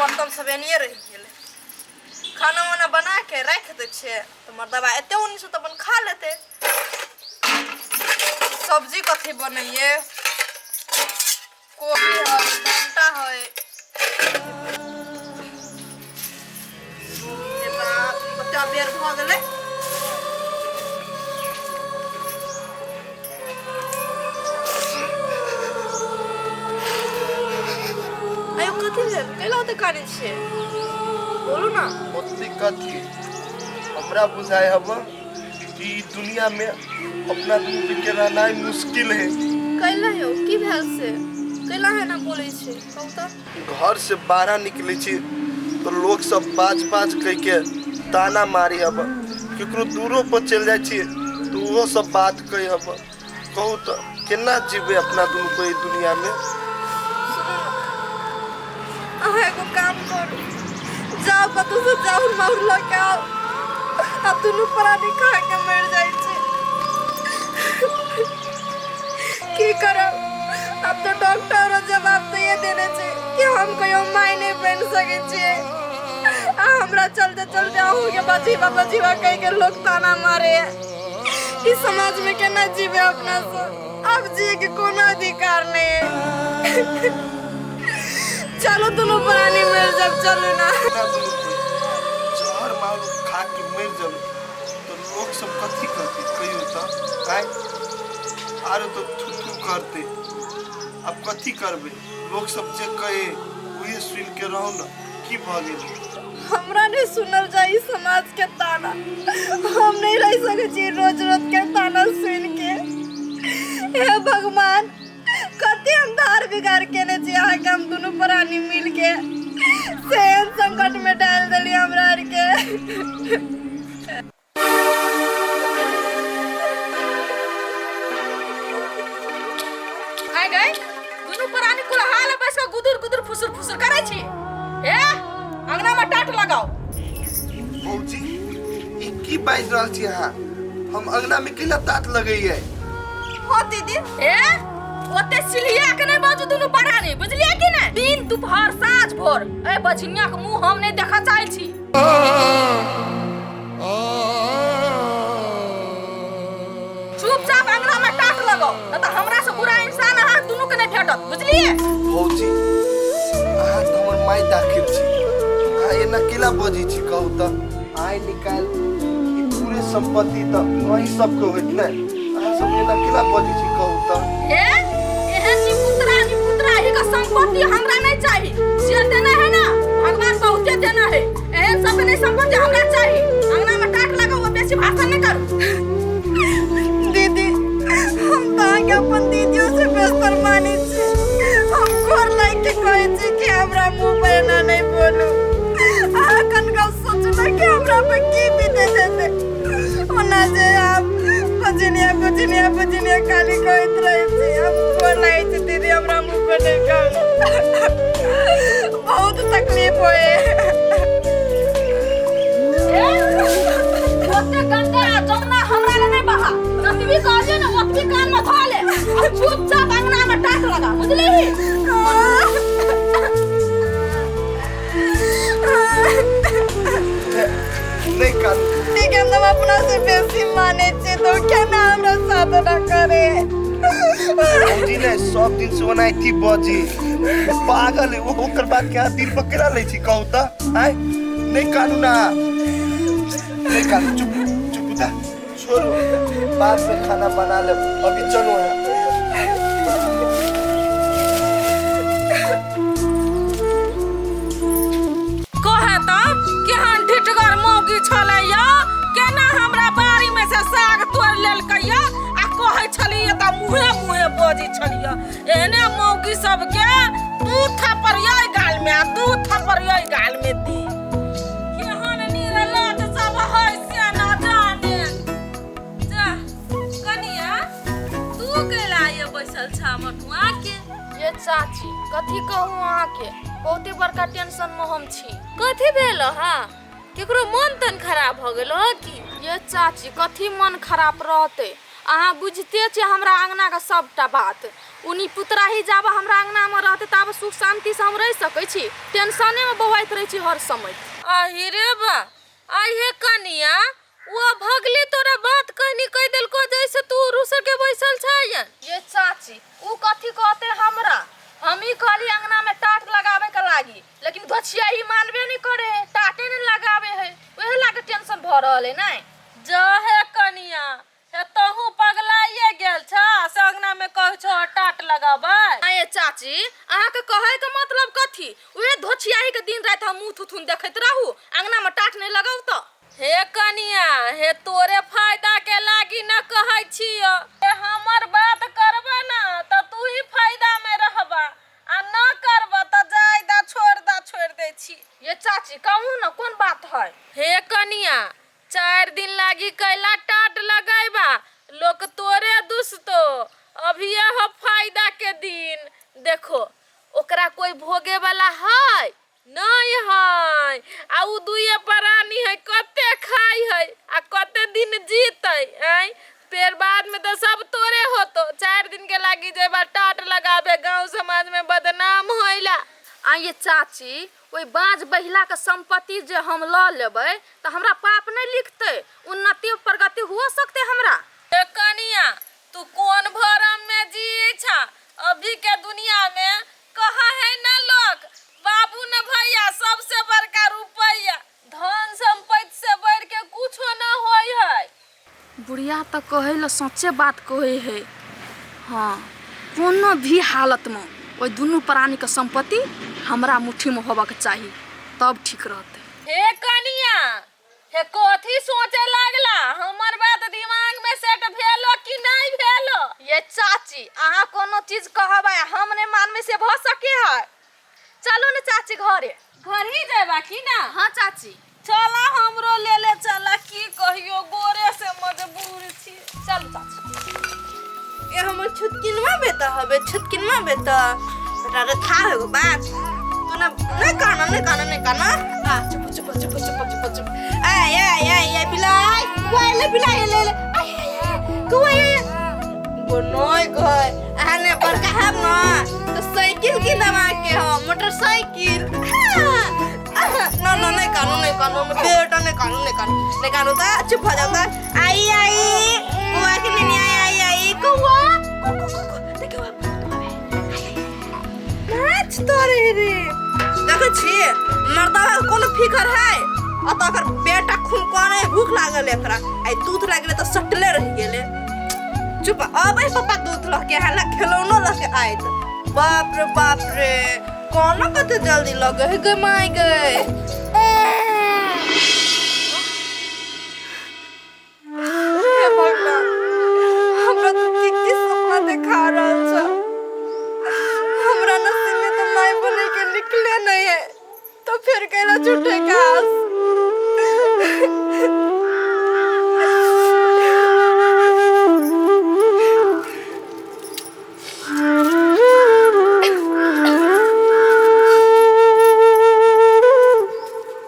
बर्तन सब एनिए रहि गेलै। खाना वाना बना के राखि दै छियै तऽ मर्दबा एते ओन्नीसँ तऽ अपन खा लेतै। सब्जी कथी बनैये? कोबी है, भंटा है। हे बाप, कते बेर भऽ गेलै। आयो, कथी भेल? कैला ओते कानै छियै? बोलू ना। ओते कथी, हमरा बुझाय हब कि ई दुनिया में अपना दुनू के रहनाइ मुश्किल है। कैला यौ, की भेल से? कैला है ना बोलै छै? कहू तऽ। घर से बाहर निकलै छी तो लोग सब बाज बाज कह के ताना मारी हब। केकरो दूरो पर चलि जाइ छी तो ओहो सब बात कही हब। कहू तऽ केना जीबै अपना दुनू को ई दुनिया में? सुनू ने, अहाँ एगो काम करू, जाउ कतहु से चाउर माउर लऽ के आउ आ दुनू प्राणी खा के मरि जाइ छै। की करब, आब तऽ डॉक्टरो जवाब दैए देने छै कि हम कहियो माय नहि बनि सकै छियै, आ हमरा चलते चलते अहूँके बजीबा बजीबा कहि के लोक ताना मारे। ई समाज में केना जीवे अपना से? अब जिए के कोनो अधिकार नहीं है। चलो दोनों प्राणी मर जब, चलो ना। अपना दुनू कोई जहर मार खा के मरि जेबै तऽ लोक सब कथी कहतै? कहियौ तऽ। आँय, आरो तऽ थू थू करतै। आब कथी करबै? लोक सब जे कहे उहे सुनि के रहू ने। की भऽ गेलै? हमरा नहीं सुनल जाई समाज के ताना। हम नहीं रह सके छी रोज रोज के ताना सुन के। हे भगवान, कते हम धार बिगाड़ केने छी अहाँके? हम दुनू प्राणी मिल के सेहन संकट में डाल देली हमरा आर के। आइ गई, दुनू प्राणी कुल्हाल बैस कऽ गुदुर गुदुर फुसुर फुसुर करै छी। ए, अंगना में टाट लगाओ। भौजी, ई की बाजि रहल छी अहाँ? हम अंगना में केना तात लगैये? हाँ दीदी। ए, ओते सिलिया के नहीं बाजू दुनू प्राणी, बुझलियै कि नहीं? दिन दुपहर साँझ भोर ए बझिनिया के मुंह हम नहीं देखऽ चाहै छी। चुपचाप अंगना में टाट लगाओ, नहीं तऽ हमरा से बुरा इंसान अहाँ दुनू के नहीं भेटत, बुझलियै? भौजी, अहाँ तऽ हमर माय दाखिल छी, अहाँ एना केना बजै छी? कहू तऽ, आइ निकालि ई पूरे संपत्ति तऽ अहीं सबके होइत ने? अहाँ सब एना केना बजै छी, कहू तऽ? हे, एहन निपुत्रा निपुत्रा ही का संपत्ति हमरा नहीं चाही। जे देना है ना भगवान बहुते देना है, एहन सब नहीं संपत्ति हमरा चाही। अंगना में टाट लगाओ, बेसी भाषण नहीं करू। दीदी, हम तऽ अहाँके अपन दीदियों से बेहतर मानै छी। हम गोर लागि के कहै छी कि हमरा मुँह पर एना नहीं बोलू। अहाँ कनका सोचू ना कि हमरा पर की बीतैत हेतै। ओना जे आप बजनिया बजनिया बजनिया खाली कहैत रहै छी। हम गोर लागै छी दीदी, हमरा मुँह पर नहीं कहू, बहुत तकलीफ होए। ओते गंगा आ जमुना हमरा ले नहीं बहा। जतबी कहलियै ने ओतबी कान में धऽ ले आ चुपचाप अंगना में टाट लगा, बुझलिही? नहि कानू। ठीक है, हम अपना से बेसी मानै छी तो केना हमरा साथ ना करे? भौजी ने सब दिन से ओनाहिते बजी, पागल है। ओकर बात के अहाँ दिल पर केना लै छी, कहू तऽ? आँय, नहि कानू ना, नहि कानू। चुप चुप जा, छोड़ू, बाद में खाना बना लेब, अभी चलू अहाँ। कहे तऽ केहन ढिठगर मौगी छलै यौ, केना हमरा बाड़ी में से साग तोड़ि लेलकै यौ, आ कहै छलियै तऽ मुँहे मुँहे बजै छलियै। एहने मौगी सबके दू थप्पड़ यै गाल में आ दू थप्पड़ यै गाल में दी। केहन निर्लज सब है से न जाने। जा कनिया, तू कैला ये बैसल छा मटुआ के? ये चाची, कथी कहू अहाँके, बहुते बड़का टेंशन में हम छी। कथी भेल? हाँ, केकरो मन तन खराब भऽ गेल हो की? ये चाची, कथी मन खराब रहते? अहाँ बुझिते छियै हमरा अंगना के सबटा बात। उनी पुतराही जाब हमरा अंगना में रहते ताब सुख शांति से हम रह सकै छी? टेंशने में बौआइत रहै छी हर समय। आहि रे बा, आहे कनिया, वो भगली तोरा बात कहनी कह देलको जैसे तू रुस के बैसल छायन। ये चाची, उ कथी कहते हमरा? हम ही कहली अंगना में टाट लगावे के लागी, लेकिन धोछिया ही मानबे नहीं करे है, टाटे नहीं लगावे है, वही लागे टेंशन भ रहल है। नहीं जा हे कनिया, हे तहु पगलाइए गेल छा से अंगना में कह छो टाट लगाबै। आये चाची, अहाँ के कहे के मतलब कथी? उहे धोछियाही के दिन रात हम मुंह थुथुन देखैत रहू, अंगना में टाट नहीं लगाऊ तो। हे कनिया, हे तोरे फायदा के लागी न कहै छियो, हे हमर बात करबा ना त तू ही फायदा में रहबा, आ न करबा त जाय दा, छोड़ दा, छोड़ दै छी। ये चाची, कहू ना कोन बात है? हे कनिया, 4 दिन लागी कैला टाट लगैबा, लोक तोरे दुसतो। अभी हो फायदा के दिन। देखो ओकरा कोई भोगे वाला है नहीं है, आ उ दुइये प्राणी है, कते खाई है आ कते दिन जीतै। आय फिर बाद में तो सब तोरे होतो। 4 दिन के लागी जेबा टाट लगाबे, गांव समाज में बदनाम होइला। आ ये चाची, ओहि बाँझ बहिला के संपत्ति जे हम ल लेबै तऽ हमरा पाप नहीं लिखतै? उन्नति प्रगति हुआ सकते हमरा? ए कनिया, तू कोन भरम में जियै छा? अभी के दुनिया में कहा है ना लोग, बाबू न भैया सबसे बड़का रुपैया, धन संपत्ति से बढ़ के कुछो न होय है। बुढ़िया तऽ कहै लए सच्चे बात कहै है। हाँ, कोनो भी हालत में ओहि दुनू प्राणी के संपत्ति हमरा मुट्ठी में होबक चाही, तब ठीक रहतै। हे कनिया, हे कथी सोचे लागला? हमर बात दिमाग में सेट भेलो कि नहीं भेलो? ये चाची, अहाँ कोनो चीज कहबै हम नहीं मानबै से भऽ सके है? चलू ने चाची घरे। घर ही जेबा की ना? हाँ चाची। चला हमरो ले ले चला, की कहियो गोरे से मजबूर छी। चलू चाची। ये हमर छुटकिनमा बेटा हबे, छुटकिनमा बेटा। बेटा रे, था एगो बात, तू ना नहीं काना, नहीं काना, नहीं काना। आ चुप चुप चुप चुप चुप चुप। ए ए ए ए बिलाई, कुआ ले बिलाई ले ले। आय आय कुआ ए गो नय गय। अहाँ ने बड़का हम ना तो साइकिल की दबा के हो, मोटरसाइकिल। ना ना नहीं कानू, नहीं कानू बेटा, नहीं कानू, नहीं कानू, नहीं कानू। ता चुप हो जाओ। ता आई आई कुआ के नहीं आई आई आई कुआ देखो नाच तोरे रे। देखै छी मर्दावा के कोनो फिकर है? आ तऽ एकर बेटा खून कोने भूख लागल एकरा। आइ दूध लागले तऽ सटले रहि गेलै। चुप, अबै पापा दूध लऽ के हला खेलौनो लऽ के आयत। बाप रे बाप रे, कोना कते जल्दी लगे है गे माय गे। हे भगवान, हमरा तो की की सपना देखा रहल छ। हमरा नसीब में तो माय बने के निकले नहीं है, तो फिर कैला झूठे के आस।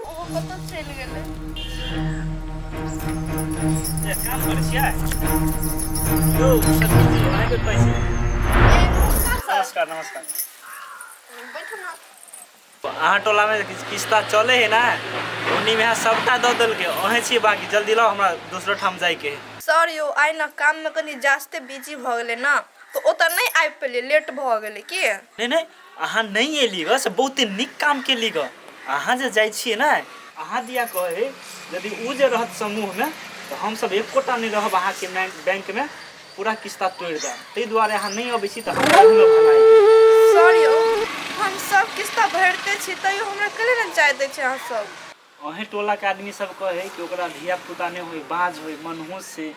ओहो कतऽ चलि गेलै? एक काम करै छियै यौ सचिन जी, अहाँके कहै छी। नमस्कार नमस्कार। बैठू ना। अहाँ टोलामे किछु किस्ता चलै है ना, ओन्नीमे अहाँ सबटा दऽ देलकै, अहेँ छियै बाकी। जल्दी लाउ, हमरा दोसरो ठाम जाइके है। सर यौ, आइ ने काममे कनि जास्ते बिजी भऽ गेलै ने, तऽ ओतऽ नहि आबि पेलियै, लेट भऽ गेलै की। नहि नहि, अहाँ नहि एली गऽ से बहुते नीक काम केली गऽ। अहाँ जे जाइ छियै ने, अहाँ दिया कहै यदि ओ जे रहत समूहमे तऽ हमसब एकोटा नहि रहब अहाँके बैंकमे, पूरा किस्ता तोड़ि देब। ताहि दुआरे अहाँ नहि अबै छी तऽ हमरा ओहिमे भलाई। सर यौ, हम सब किस्ता भरिते छी, तैयो हमरा केले ने जाय दै छै अहाँ सब? अहेँ टोलाके आदमी सब कहै कि ओकरा धिया पुता नहि होइ, बाँझ होइ, मनहूस छै,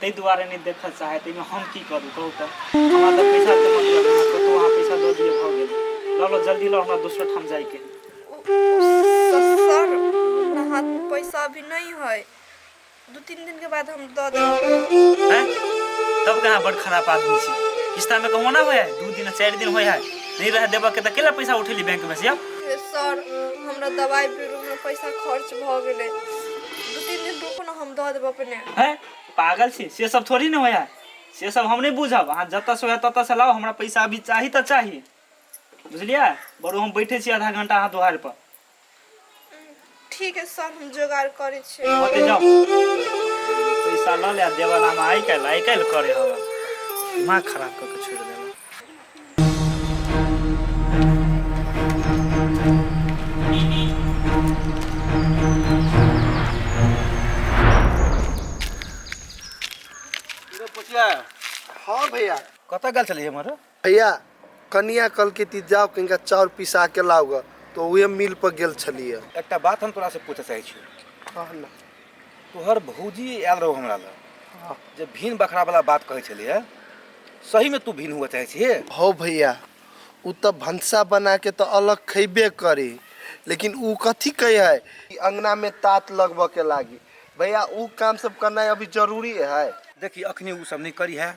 ताहि दुआरे नहि देखऽ चाहै। ताहिमे हम की करू कहू तऽ? हमरा तऽ पैसाके मतलब है, कतहु अहाँ पैसा दऽ दिअ, भऽ गेल। लऽ लऽ जल्दी लऽ, हमरा दोसरो ठाम जाइके है। सर, हमरा हाथमे पैसा अभी नहीं है, 2-3 दिन के बाद हम दऽ देब। हैं, तब कहाँ बड़ खराब आदमी छी। किस्तामे कहूँ ना होइ है, 2 दिन 4 दिन होइ है, नहि रहे देबऽ के तऽ केला पैसा उठेली बैंक में से यौ? हे सर, हमरा दवाइ बीरोमे पैसा खर्च भऽ गेलै, 2-3 दिन रुकू ने, हम दऽ देब अपने। हैं, पागल छी? से सब थोड़ी ने होइ है। से सब हम नहि बुझब। अहाँ जतऽसँ हुए ततऽसँ लाउ, हमरा पैसा अभी चाही तऽ चाही, बुझलियै? बरू हम बैठे छी आधा घंटा अहाँ दुआरि पर। ठीक है सर, हम जोगाड़ करै छी। ओते जाओ, पैसा लऽ ले। देवा नाम आइ काल्हि आइ काल्हि करे हवा दिमाग खराब कऽ के छोड़ि देलक। हाँ भैया। कतऽ गेल छलियै हमर? भैया, कनिया कहलकै ती जाओ कनिका चाउर पिसा के लाओ ग, तो उहे मिल पर गेल छलियै। एकटा बात हम तोरा से पूछऽ चाहै छियौ। कह न। तोहर भौजी आयल रहो हमरा लग जे भीन बखरा वाला बात कहै छलियै, सही में तू भीन हुआ चाहै छियै? हो भैया, उ तऽ भनसा बना के तऽ अलग खैबे करी, लेकिन उ कथी कहै है कि अंगना में तात लगबऽ के लागी। भैया, उ काम सब करनाइ अभी जरूरी है। देखी, अखनी उ सब नहीं करी है।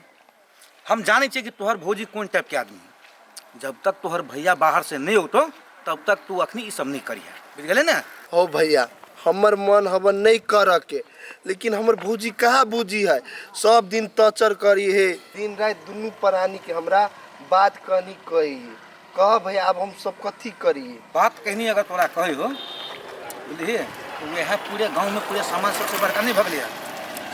हम जानै छियै कि तोहर भौजी कोन टाइप के आदमी है। जब तक तोहर भैया बाहर से नहीं औतो तब तक तू अखनी ई सब नहीं करी है, बुझ गेले ने? हो भैया, हमर मन हब नहीं कर के, लेकिन हमर भौजी कहाँ बूझी है, सब दिन टॉर्चर करी है, दिन रात दुनू प्राणी के हमरा बात कहनी कही है। कह भैया, अब हम सब कथी करिए? बात कहनी अगर तोरा कही हो, बुझलिए, तो वह पूरे गांव में पूरे समाज सबसे बड़का नहीं भगले है,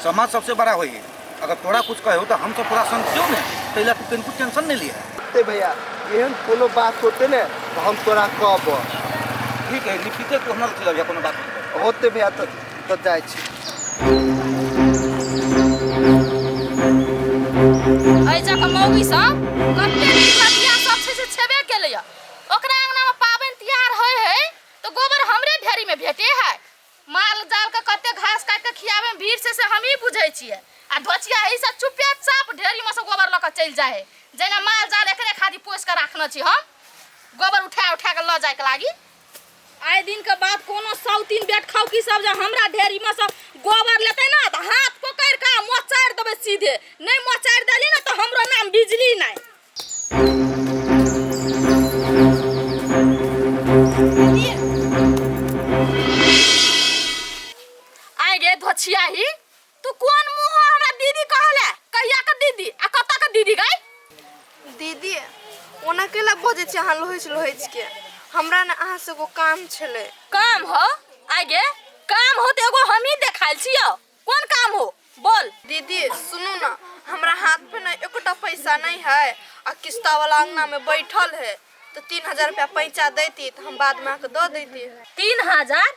समाज सबसे बड़ा होई है। अगर तोरा कुछ कहे हो तो हम सब तोरा संग छियौ ने, तै तू कनिको टेंशन नहीं लिहे। ते भैया, एहन कोनो बात होते ने तो हम तोरा कहब। ठीक है, निफिके तू हमरा चलि अबिहे, कोनो बात नहीं। होते भैया, तो जाइ छी। एहि जगह मौगी सब कते निर्लज्जिया सब छै से छेबे केलैया। ओकरा अंगना में पाबनि तिहार होइ है तो गोबर हमरे ढेरी में भेटे है। माल जाल के कते घास काटि के खियाबे में भीड़ से हमही बुझै छियै, आ धोचिया एहि से चुपे चाप ढेरी में से गोबर लऽ के चलि जाइ है, जेना माल जाल एकरे खातिर पोसि के राखने छी हम, गोबर उठा उठा के लऽ जाय के लागी। आइ दिन के बाद कोनो सौतीन बेट खौकी सब जे हमरा ढेरी में सब गोबर लेतै ना तऽ हाथ पकड़ि के मोचारि देबै सीधे, नहि मोचारि देली ना तऽ हमरो नाम बिजली नहि। आइ गे धोछियाही, तू कोन मुँह हमरा दीदी कहले? कहिया के दीदी आ कतऽ के दीदी गई? दीदी, ओना केला बजै छी अहाँ लोहछि लोहछि के? हमरा ने अहाँ से एगो काम छलै। काम हो? आइ गे काम हो तऽ एगो हमही देखायल छियौ, कोन काम हो बोल? दीदी सुनू ना, हमरा हाथ पे ना एकोटा पैसा नहीं है आ किस्ता वाला अंगना में बैठल है, तो 3000 रुपया पैसा देती तो हम बाद में आके दऽ देती। 3000?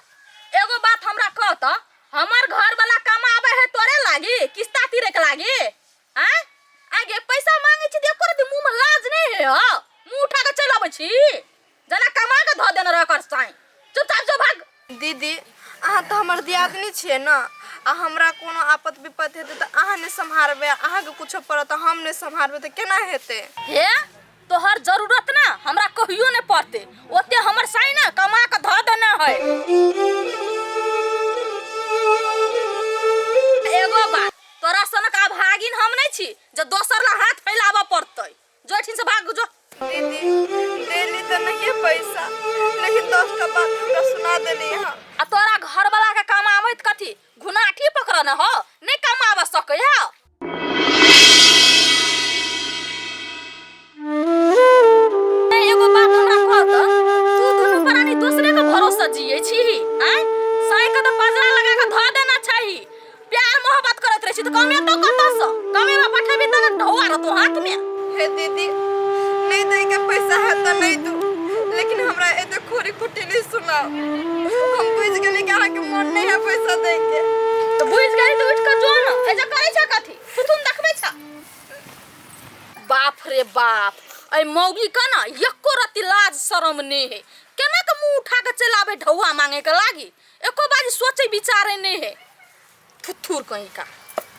एगो बात हमरा कह तऽ, हमर घर वाला कमाबे है तोरे लागी किस्ता तीरे के लागी? आँ आगे पैसा मांगे छी एको रति मुंह में लाज नहीं है, हो मुंह उठा के चल आबै छी जना कमा के धऽ देने रह कर साई। चुपचाप जो भाग। दीदी, अहाँ तऽ हमर दियादनी छियै ने, आ हमरा कोनो आपत विपत हेतै तऽ अहाँ नहि सम्हारबै, अहाँके कुछो पड़त तऽ हम नहि सम्हारबै तऽ केना हेतै? हे तोहर जरूरत ना हमरा कहियो नहीं पड़ते, ओते हमर साई ना कमा के धऽ देने है। एगो बात, तोरा सनक अभागिन हम नहीं छी जे दोसर ला हाथ फैलाबऽ पड़तै, जो एठिन से भाग जो। दीदी, देली तऽ नहिये पैसा, लेकिन 10टा बात हमरा सुना देली अहाँ। आ तोरा घर वाला के कमाबैत कथी घुनाठी पकड़ने हो, नहीं कमाबऽ सकै है। एगो बात हमरा कह त, तू दुनू प्राणी दोसरे के भरोसे जियै छी? आँय साई के तऽ पजरा लगा के धऽ देना चाही, प्यार मोहब्बत करैत रहै छी तऽ कमेतौ कतऽसँ? कमेबा पठेबी तऽ ने ढौआ रहतौ हाथ में। हे दीदी, नहीं दै के पैसा है तऽ नहीं दू, लेकिन हमरा एते खोरी खुटी नहीं सुनाओ। हम बुझि गेली कि अहाँके मन नहीं है पैसा दै के। तऽ बुझि गेली तऽ उठि कऽ जो ने, एजा करै छ कथी थुथुन देखबै छ? बाप रे बाप, एहि मौगी के ना एको रत्ती लाज शरम नहीं है, केना के मुंह उठा के चलि आबै ढौआ मांगे के लागी, एको बारी सोचे विचारे नहीं है, थुथुर कहीं का।